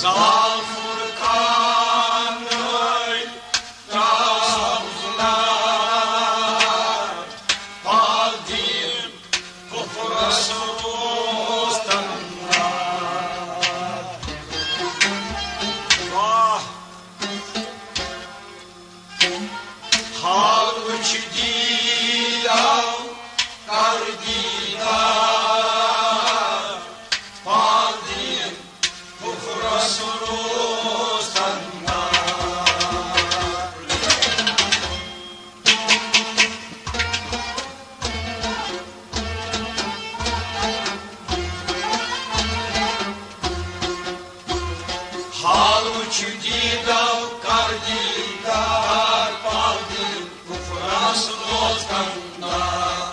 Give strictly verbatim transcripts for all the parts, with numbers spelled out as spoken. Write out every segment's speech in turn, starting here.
تال فرقانٕے ترٛاو زُنار، پال دِن کُفرس روزتن نار۔ واہ! حال وٕچھ دیٖداو کر دیٖدار، پال دِن کُفرس روزتن نار۔ حال وٕچھ دیٖداو کر دیٖدار، پال دِن کُفرس روزتن نار۔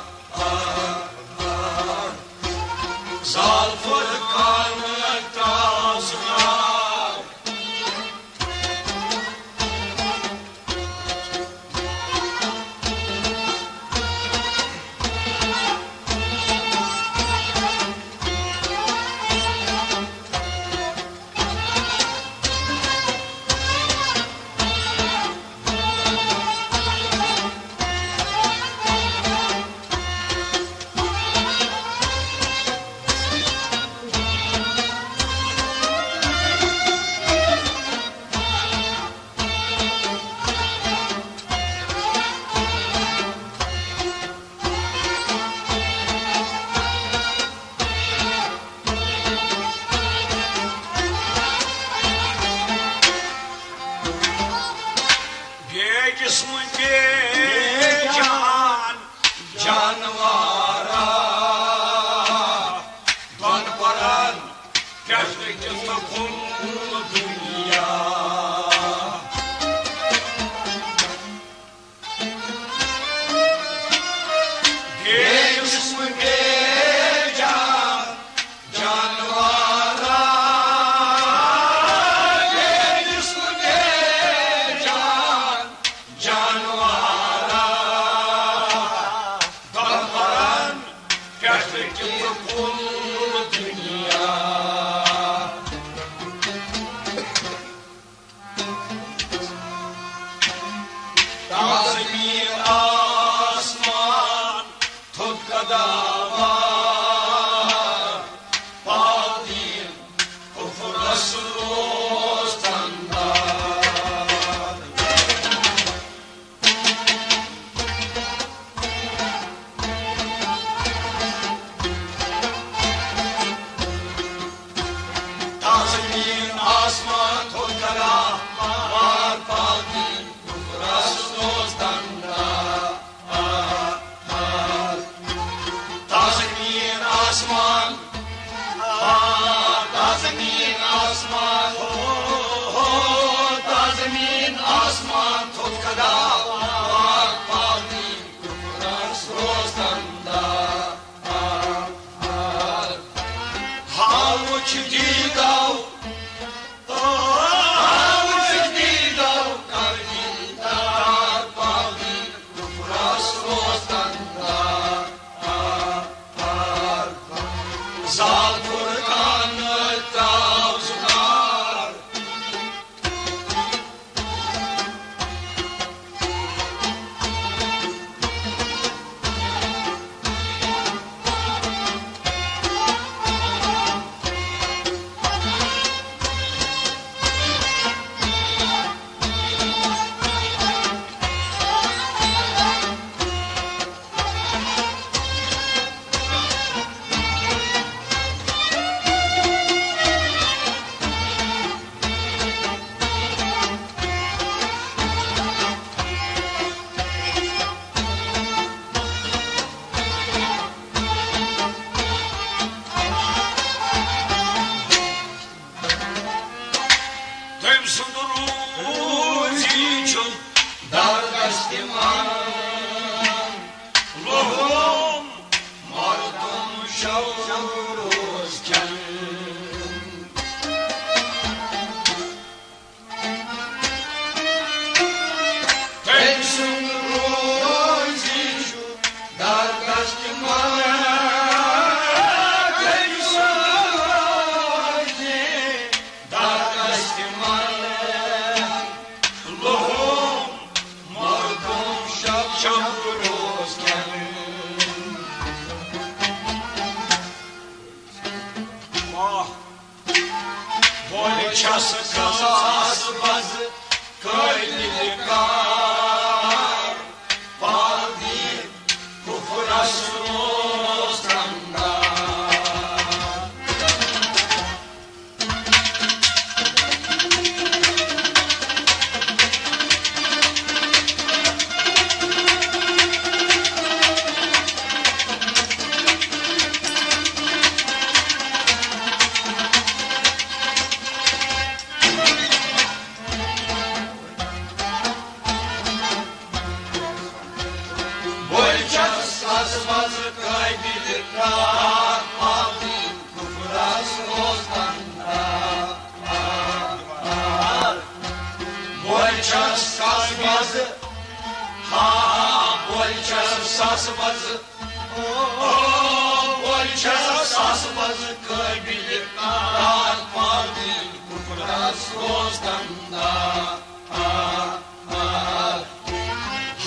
زال فرقان ترٛاو زُنار۔ بے جسم بے جان جانوارا، دۄن پرن پٮ۪ٹھ أکِس مہ کُن دُنیا۔ بے جسم بے جان جانوارا، بے جسم بے جان جانوارا، دۄن پرن پٮ۪ٹھ أکِس مہ کُن دُنیا۔ تازٕ میٖر آسمان تھوٚد قداوار، پال دِن کُفرس روزتن نار۔ تازٕ میٖر آسمان تھوٚد قداوار، پال دِن کُفرس روزتن نار۔ تازٕ میٖر آسمان، آ، تازٕ میٖر آسمان، ہو، ہو، تازٕ میٖر آسمان تھوٚد قداوار، پال دِن کُفرس روزتن نار۔ ہاوُچھ دیٖداو، ہاوُچھ دیٖداو، کر دیٖدار، پال دِن کُفرس روزتن نار۔ زال فرقان ترٛاو زُنار۔ چھس کساس بز قٲبلِ کار، پال دین کفرس روزن دار۔ بہٕ چھس از منٛز قٲبلِ کار، پال دین کفرس روزن دار۔ بہٕ چھس از منٛز، ہا، بہٕ چھس از منٛز، او، بہٕ چھس از منٛز قٲبلِ کار، پال دین کفرس روزن دار۔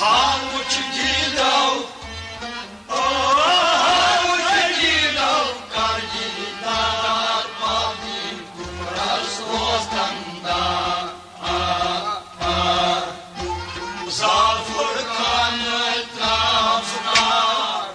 ہاوُچھ دیٖدو، ہاوُچھ دیٖدو، کر دیٖدار، پال دین کفرس روزن دار۔ زال فرقان ترٛاو زُنار۔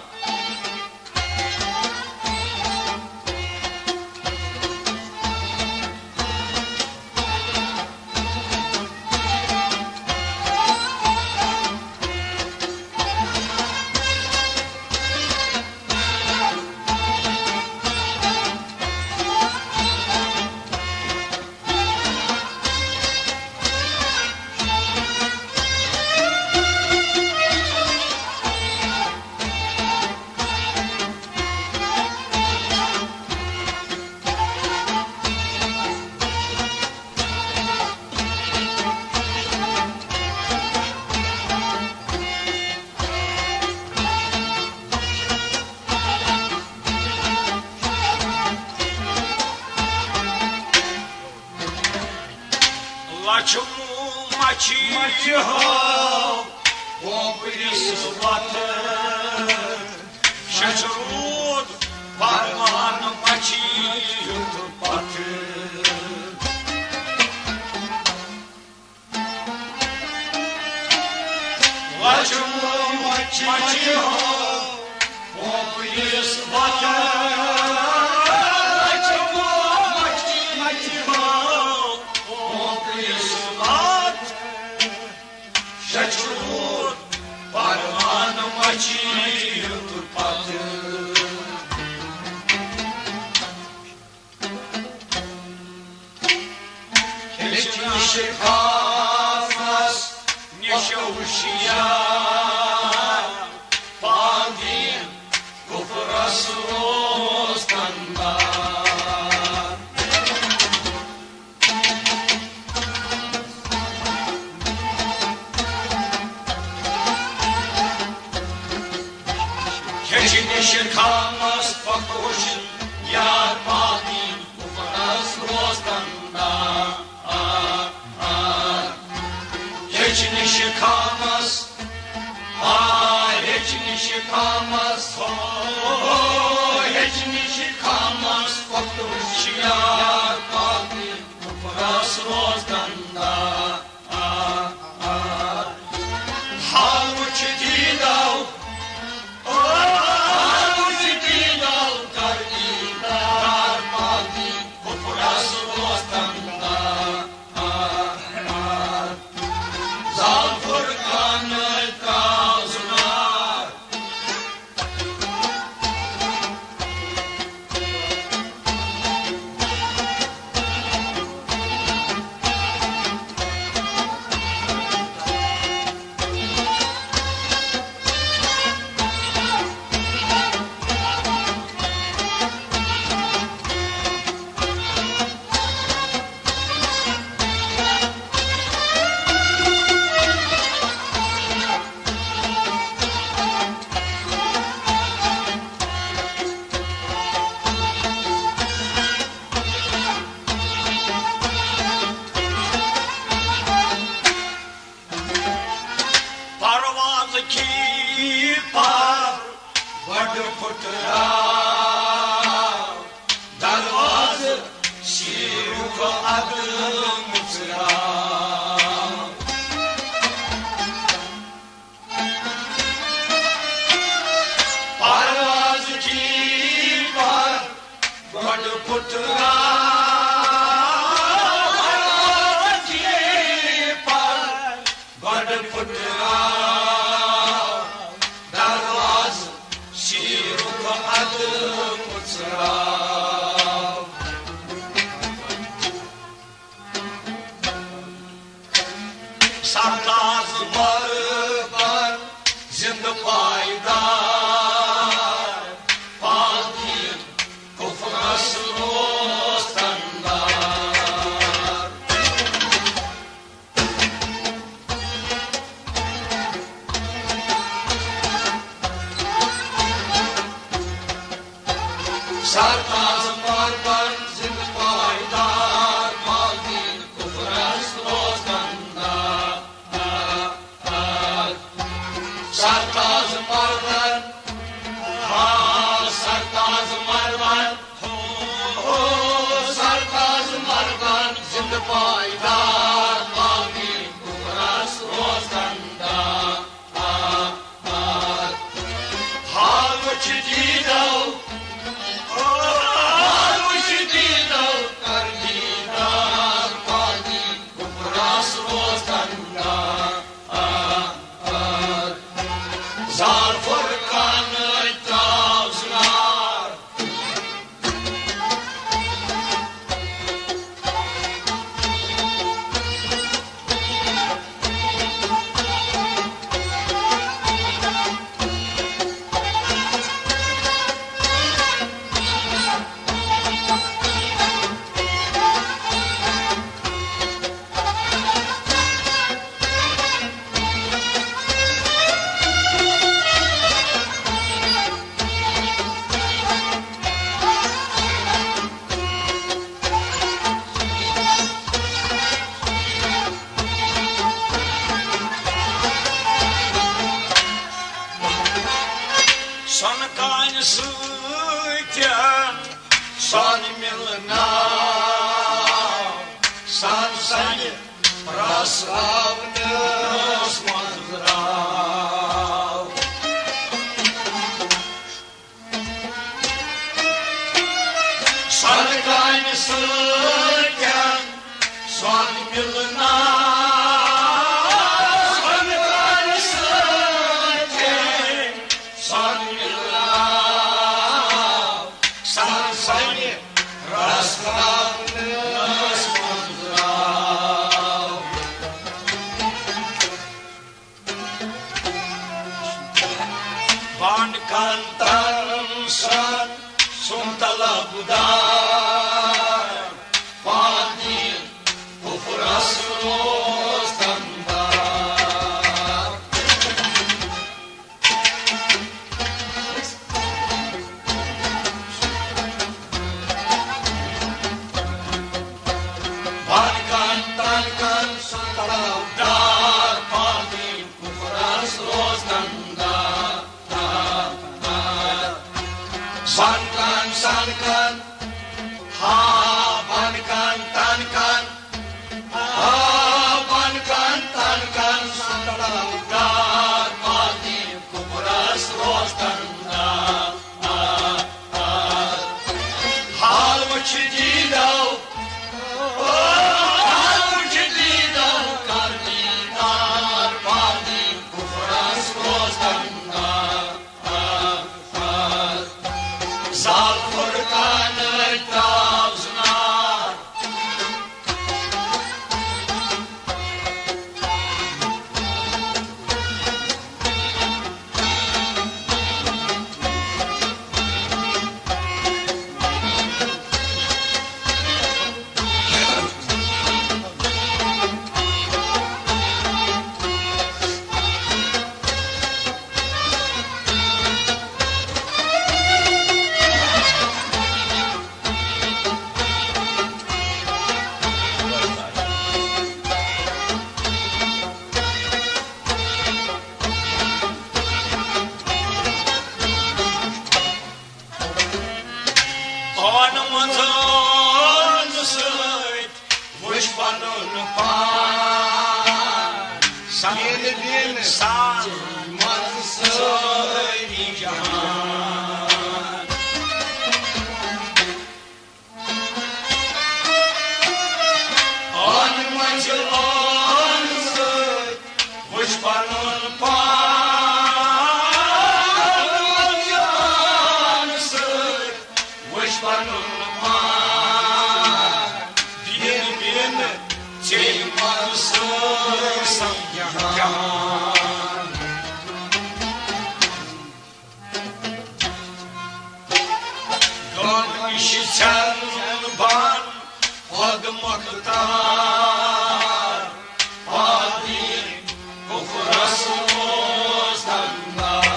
لچھمو مچھی ہو، پوپرِس وتھ، شش روٗد پروان مچھی یُتھ پتھ۔ لچھمو مچھی ہو، پوپرِس وتھ۔ لچھمو مچھی ہو، پوپرِس وتھ۔ شش روٗد پروان مچھی یُتھ پتھ۔ ہیٚچھنہِ شِکارس نِش ہوشیار، پال دین کفرس روزن دار۔ ہیٚچھنہِ شِکارس پکوش یار، پال دین کفرس روزن دار۔ آ، آ۔ ہیٚچھنہِ شِکارس، آ، ہیٚچھنہِ شِکارس، او، ہیٚچھنہِ شِکارس پکوش یار، پال دین کفرس روزن دار۔ آ، آ۔ ہاوُچھ دیٖدو، او، ہاوُچھ دیٖدو، کر دیٖدار، پال دین کفرس روزن دار۔ آ، آ۔ زال فرقان ترٛاو زُنار۔ ادٕ مُژراو۔ پرواز کی پر گۄڈٕ پھُٹراو۔ پرواز کی پر گۄڈٕ پھُٹراو۔ دروازٕ شیٖرُک ادٕ مُژراو۔ سرتاز مربن زندٕ پائیدار، پالدین کفرس روزن دار۔ سرتاز مربن زندٕ پائیدار، پالدین کفرس روزن دار۔ سرتاز مردن، ہا، سرتاز مردن، ہو، ہو، سرتاز مردن، زندٕ پائیدار، پالدین کفرس روزن دار۔ آ، آ، حال وٕچھ دیٖدو، حال وٕچھ دیٖدو، کر دیٖدار، پالدین کفرس روزن دار۔ آ، آ، زال فرقان تاو زنار۔ سۄنہٕ کانہِ سۭتۍ سۄن مِلناو، سۄن سۄنہِ رس راونس منٛز راو۔ سۄنہٕ کانہِ سۭتۍ سۄن مِلناو، سۄنہٕ کانہِ سۭتۍ سۄن مِلناو، سۄن سۄنہِ رس راونس منٛز راو۔ بانڈ کانتن سن سُن طلبدار، پانی کفرس زبان سۭتۍ وٕچھ پنُن پان، زبان سۭتۍ وٕچھ پنُن پان۔ دین بین ژے منٛز سٲرسٕے جہان۔ دۄن نِش ژھٮ۪ن بان خۄد مۄختار، پادی کفرس اوس دندار۔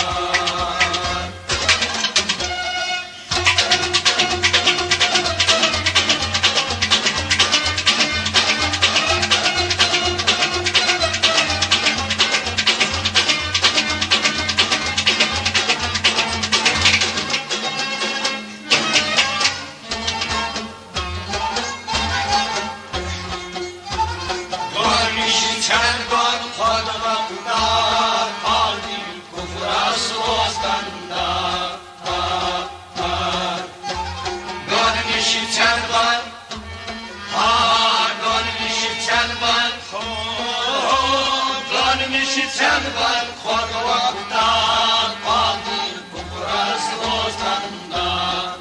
گۄڈٕنِچ چھَنہٕ گۄڈٕ خۄد مۄختار، پالدی کُفرَس اوس دَنٛدار۔ گۄڈٕنِچ چھَنہٕ گۄڈٕ، آ، گۄڈٕنِچ چھَنہٕ گۄڈٕ، ہو، گۄڈٕنِچ چھَنہٕ گۄڈٕ خۄد مۄختار، پالدی کُفرَس اوس دَنٛدار۔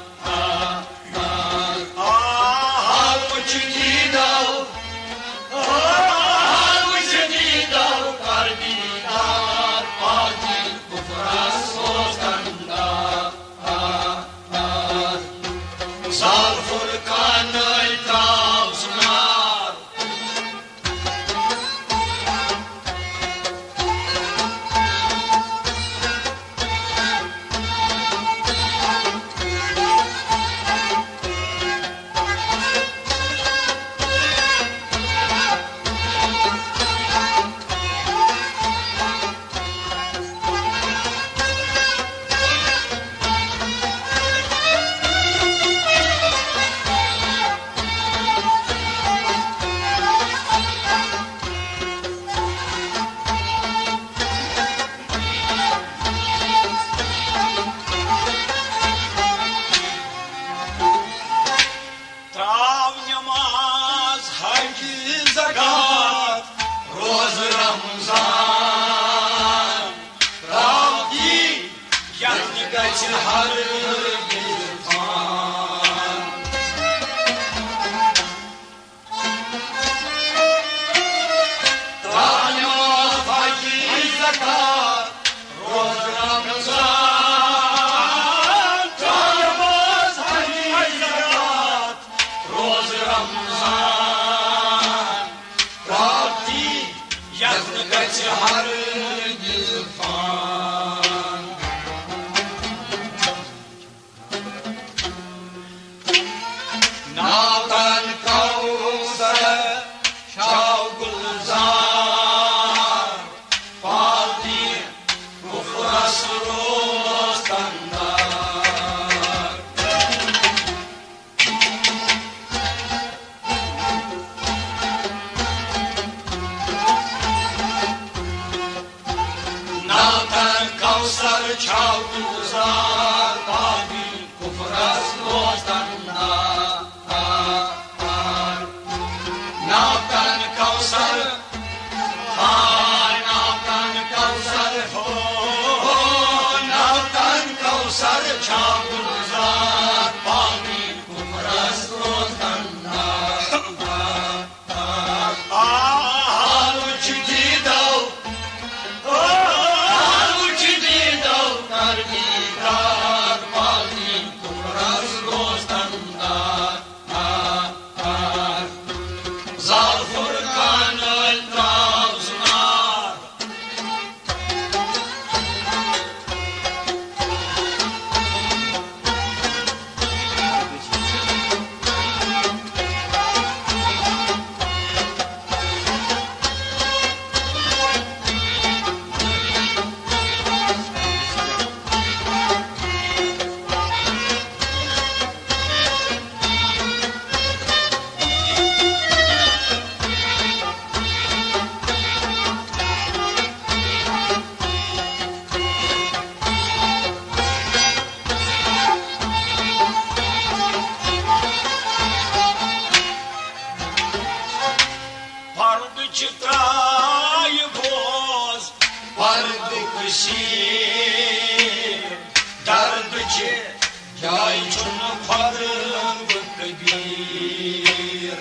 تراو نماز، حج، زکات، روز رمضان، تراو دی یتھ نہٕ گژھِ ہرگز فان۔ تراو نماز، حج، زکات، روز رمضان، تراو نماز، حج، زکات، روز رمضان، پراپتی یتھ نہٕ گژھِ ہرگز فان۔ ناو تن کوثر چھاو گلزار، پالدی کفرس روز دندار۔ ناو تن کوثر چھاو گلزار، پالدی کفرس روز دندار۔ ناو تن کوثر، ہاے ناو تن کوثر، ہو، ناو تن کوثر چھاو گلزار، پالدی کفرس روز دندار۔ آلوچ دیدو، آلوچ دیدو، کر دیدار، پالدی کفرس روز دندار۔ چہِ ترٛایہِ بوز پردُک شیٖن۔ درد چہِ جایہِ چھُنہٕ خۄدُک کبیٖر۔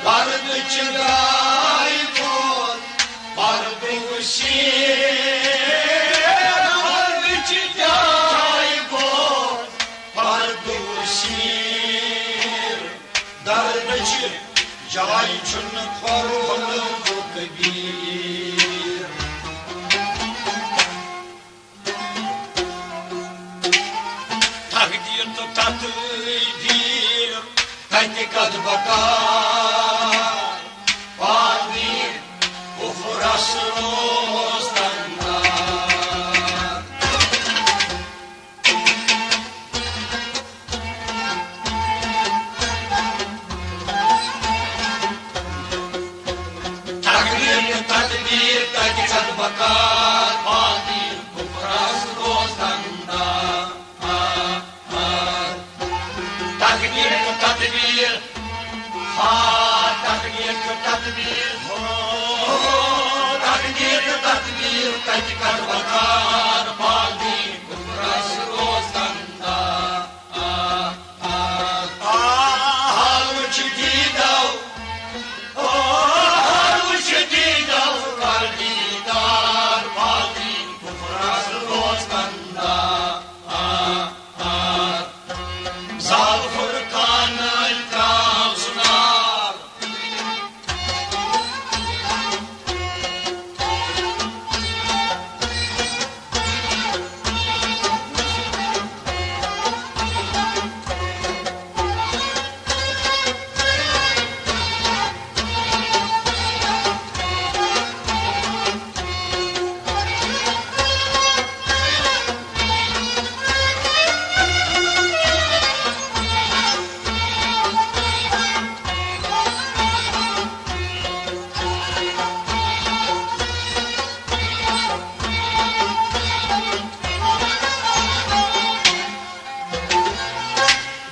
پردٕ چہِ جایہِ بوز پردُک شیٖن۔ پردٕ چہِ جایہِ بوز پردُک شیٖن۔ درد چہِ جایہِ چھُنہٕ خۄدُک کبیٖر۔ تقدیٖر تہٕ تدبیٖر تتہِ کتھ بکار۔ پادی کفرس روز تندار۔ تقدیٖر تہٕ تدبیٖر تتہِ چھَنہٕ بکار، پادی کفرس روز تندار۔ تقدیٖر تہٕ تدبیٖر، ہا، تقدیٖر تہٕ تدبیٖر، ہو، تقدیٖر تہٕ تدبیٖر تتہِ کتھ بکار، پادی کفرس روز تندار۔ حال وٕچھ دیٖدو، حال وٕچھ دیٖدو، کر دیٖدار، پادی کفرس روز تندار۔ زال فرقان تراو سُنار۔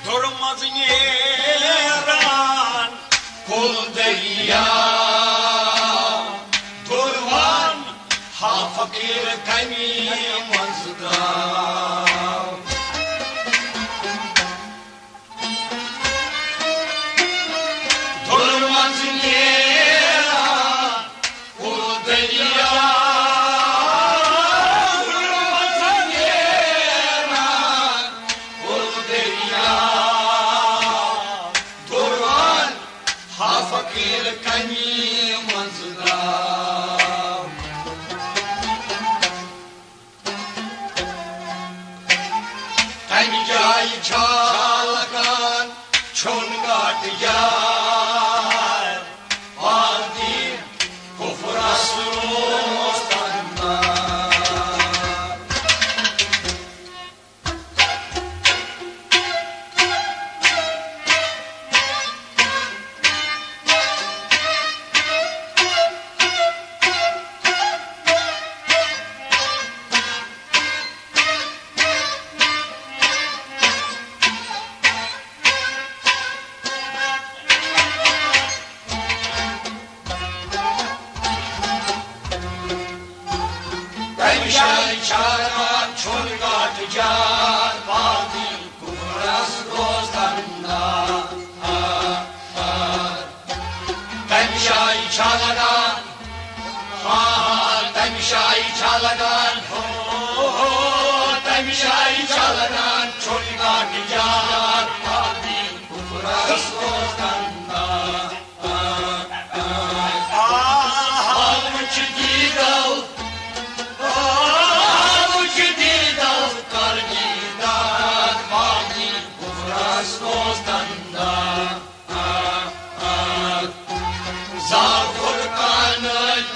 دُرٕ منٛز نیران کُل دریا، دُر وَن ہا فقیٖر کَمی منٛز درٛاو۔ دُر منٛز نیران کُل دریا، دُر منٛز نیران کُل دریا۔ دُر وَن ہا فقیٖر کَمی منٛز درٛاو۔ کَمہِ جایہِ چھا لگان چھوٚن گاٹہٕ یار؟ پال دِیِن کُفرَس روز تَنہار۔ تَمہِ جایہِ چھا لگان چھوٚن گاٹہٕ یار؟ پال دِیِن کُفرَس روز تَنہار۔ تَمہِ جایہِ چھا لگان، ہا، تَمہِ جایہِ چھا لگان، ہو، ہو، تَمہِ جایہِ چھا لگان چھوٚن گاٹہٕ یار؟ پال دِیِن کُفرَس روز تَنہار۔ آ، وٕچھ دیٖدو، آ، وٕچھ دیٖدو، کر دیٖدار، پال دِیِن کُفرَس روز تَنہار۔ آ، آ، زال فرقان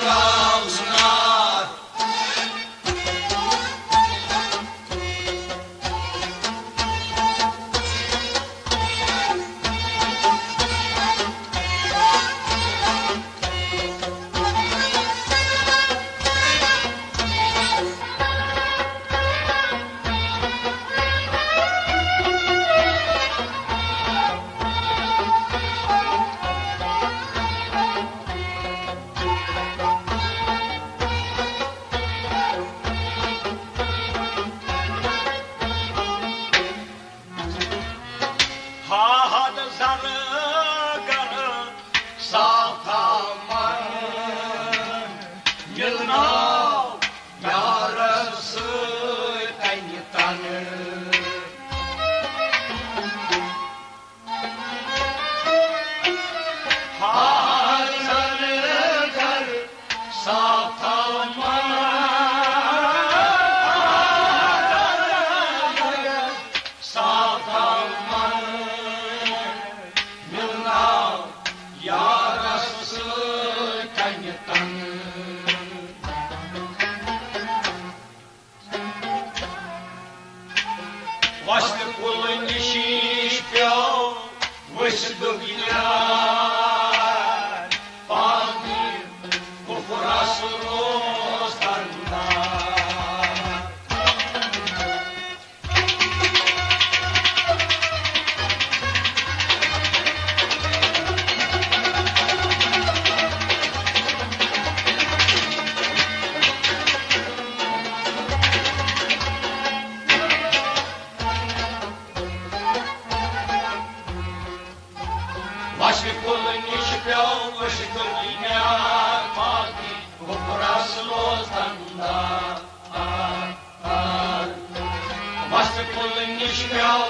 تراو سُنار۔ اصل کل نشیش پیو وسدک یار، پانی کفرس روز تندار۔ وش کل نش پیو وش دنیا پاکی، گوبرس لوز دندا۔ وش کل نش پیو